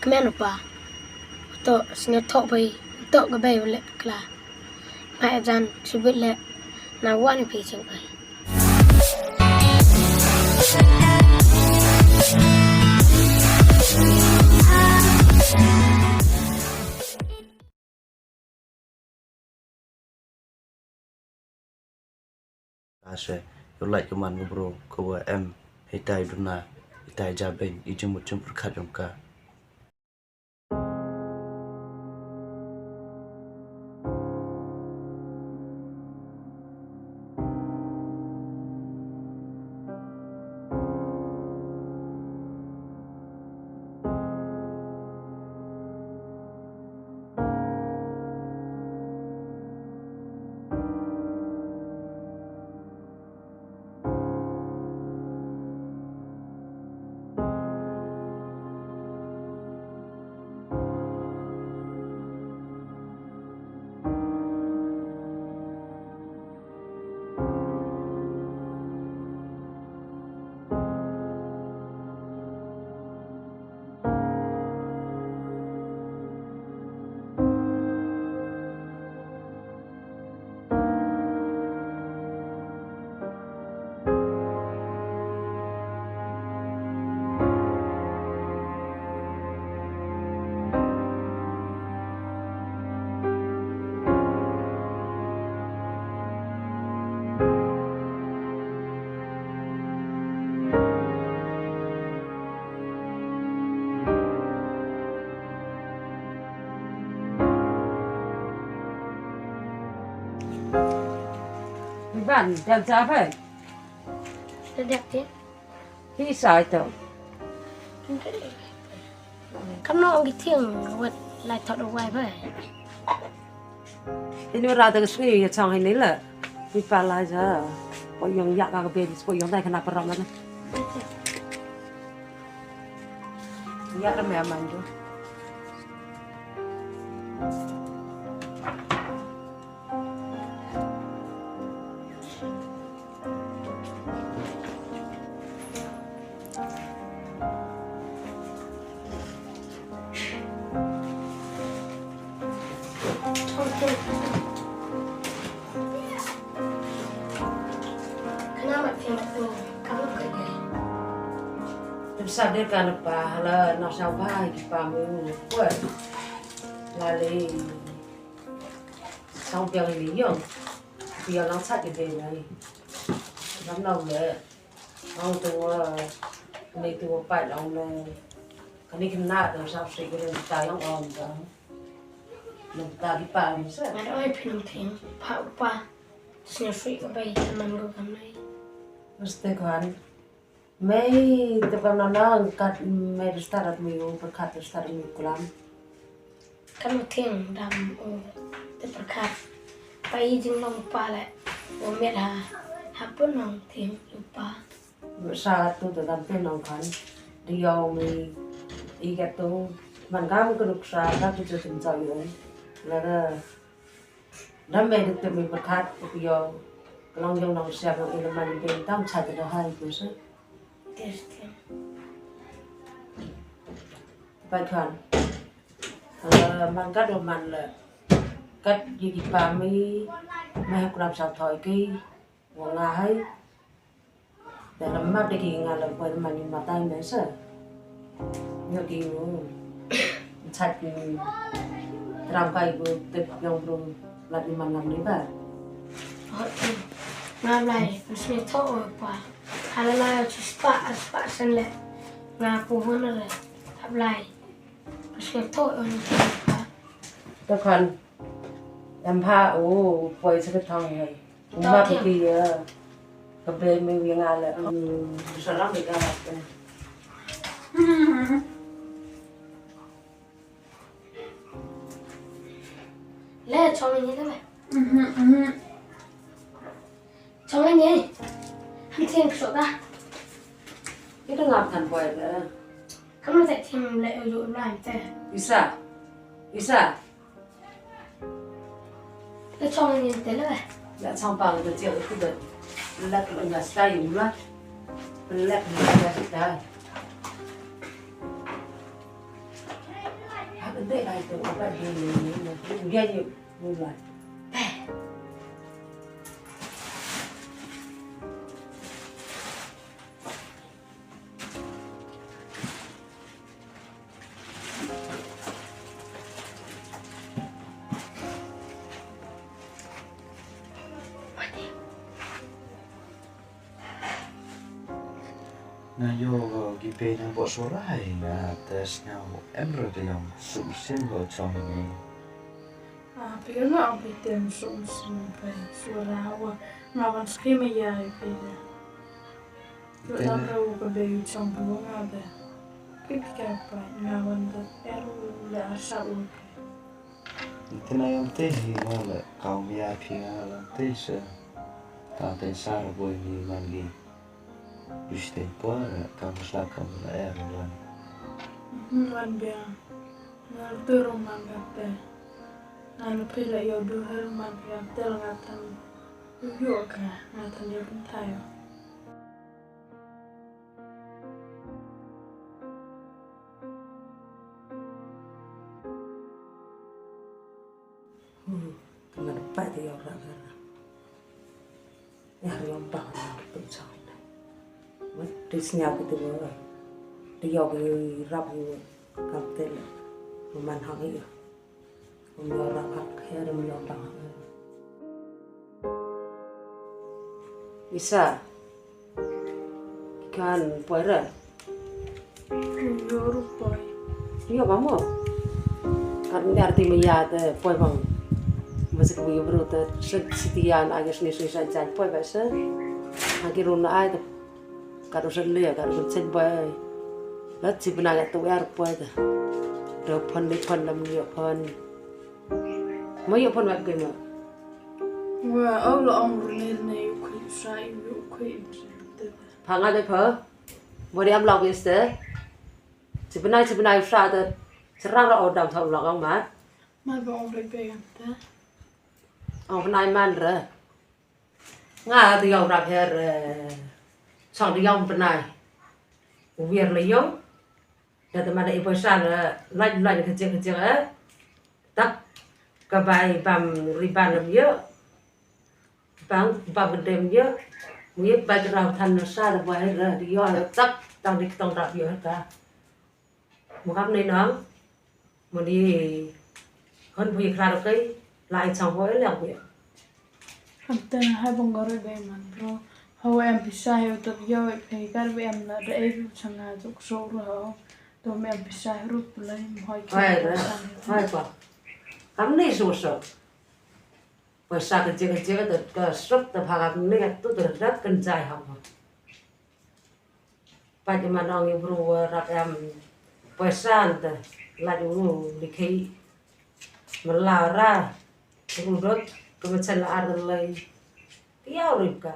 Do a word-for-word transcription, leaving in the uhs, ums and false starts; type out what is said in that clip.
Kmen u pa. To sngewthuh bai. To ka bai u leh kla. Mai jan sibit leh. Na wan phi ching bai. Ase, u lait u man u bro, ko wa em, itai duna, itai jaben, i jumut jum pyrkhat jong ka. Ban, dep ja phi? Dep dep ti. Hi sa ito. Kam no ngi tieng wat lai thot wai phi. Ini ra da sngi ya chang ini la. Wi pa la ja. Ko yong ya ka be ko yong dai kana param na. Ya ka me man jo. Sa de kan pa la na sa ba ki pa mu ko la le sa biang ni yong. Biang lang sa de de ni. Lam nau le. Ong tu, eh, ni tu pat ong ne. Kani kena tu sa sri kena ta yang ong ka. Nang ta di pa ni sa. Ngan oi phi nang thing, pa u pa. Snya sri ka bai teman ko kam nai. Mesti kan. Mei te pa nang nang kat mei bestar at mei u berkat bestar mei kulam. Kan u thiang dam u te pyrkhat. Pa i jinglong pa leh u miat ha. Ha pun nong thiang u pa. Sa tu te dam te nong kan. Di yau mi i kat tu. Man kam ke nuksa kat tu te sim sa yun. Lada dam me te mi pyrkhat u yau. Ka long yong nong siap yong i leman i ben tam cha te da hai tu sa. Yes, thiang. Bai khan. Eh, man kat u man le. Kat yi ki pa mi, me ha kulam sa thoi ki, wa nga hai. Da lam map de ki nga le poi man yi matai me sa. Yo ki u. Chat ki. Tram kai bu tip yong bru lat yi man ngam ni ba. Nga lai, mesti tho pa. Hala lai, spah, spah sen le. Nga pu hon le. Hap lai. Ka sngewthuh ïa u. Te khan em pha u poi sa ka thong ïa u. Ma ki ïa ka bei me wi nga le. Salam ïa ka. Le chong ni le. Chong ni. Han tieng so da. Kita ngap than poi le. Kamu tak tim le ujuk lai te. Isa. Isa. Te chong ni te le. Ya chong pa le te ku de. Lak le ngas ta yu la. Lak le ngas ta. Nga ïoh ki pei na bok sorai nga te sngew em re te ïong suk sim lo chong ni. Ah, phi nga ong phi tem suk sim pei sura wa nga wan skim ya phi na. Phi na ram ra u ka bei u chong phi wa nga de. Phi ka pa nga wan de er u le ar sa u phi. Tena yam te hi nga le kau mia phi nga le te se. Ka te sa boy ni man gi. Biste por ka musla ka mula er lan. Wan bia. Ngal tu roman ka te. Ngal phi le yo du her man ka te nga tan. Yo ka nga tan yo pun tayo. Hmm, ka man pa te yo ra ra. Ya ri om pa na pun sa na. Wat te snya ku te wa. Te yo ke rap yo kam te le. Man hang yo. Ym ïoh rah hak her ym ïoh tang hak. Isa. Kan poi re. Ym ïoh ruh poi. Ïoh ba mo. Kan ïar ti maya te poi bang. Masih kami bro te sitian agis ni sui san san poi ba se. Agi runa ai te. Ka ruh shen le ka ruh shen bai. La chi bna ka tu yar poi ta. Da phan ni phan lam ni phan. Ma yu phan wat ke ma. Wa au la ong rle ne yu khui sa yu khui. Pha nga de pha. Mo de am lau biste. Chi bna chi bna yu sa ta. Serang ra odam sa ulang ong ma. Ma ba ong re pe ta. Ong bna man re. Nga te ïoh rap her, eh, chong te ïoh bnai. U wiar la ïoh. Da te ma da i poisa la lain lain ka jing ka jing, eh. Tak ka bai bam riban lam ïoh. Bam bam ka dem ïoh. Ngi bai ka rau than na sa da bai ra di ïoh tak tang di tong rap ïoh ka. Mo kam nei nang. Mo di kon bui khlad kai lai chang boi leng bui. Am ten hai bong gore be man bro. Ho em pisa he utot yo e pe kar be em na de e bu changa juk so ro ho. To me em pisa ru pulai mo hoi ki. Hai ra. Hai pa. Kam nei so so. Poisa ka jing ka jing ka suk ta bha kam nei tu tu rat kan jai ha mo. Pait man ong i bru rap em poisa anta lait u likhei mala ra ru dot ka ma chen la ar lai. Tiaw rip ka.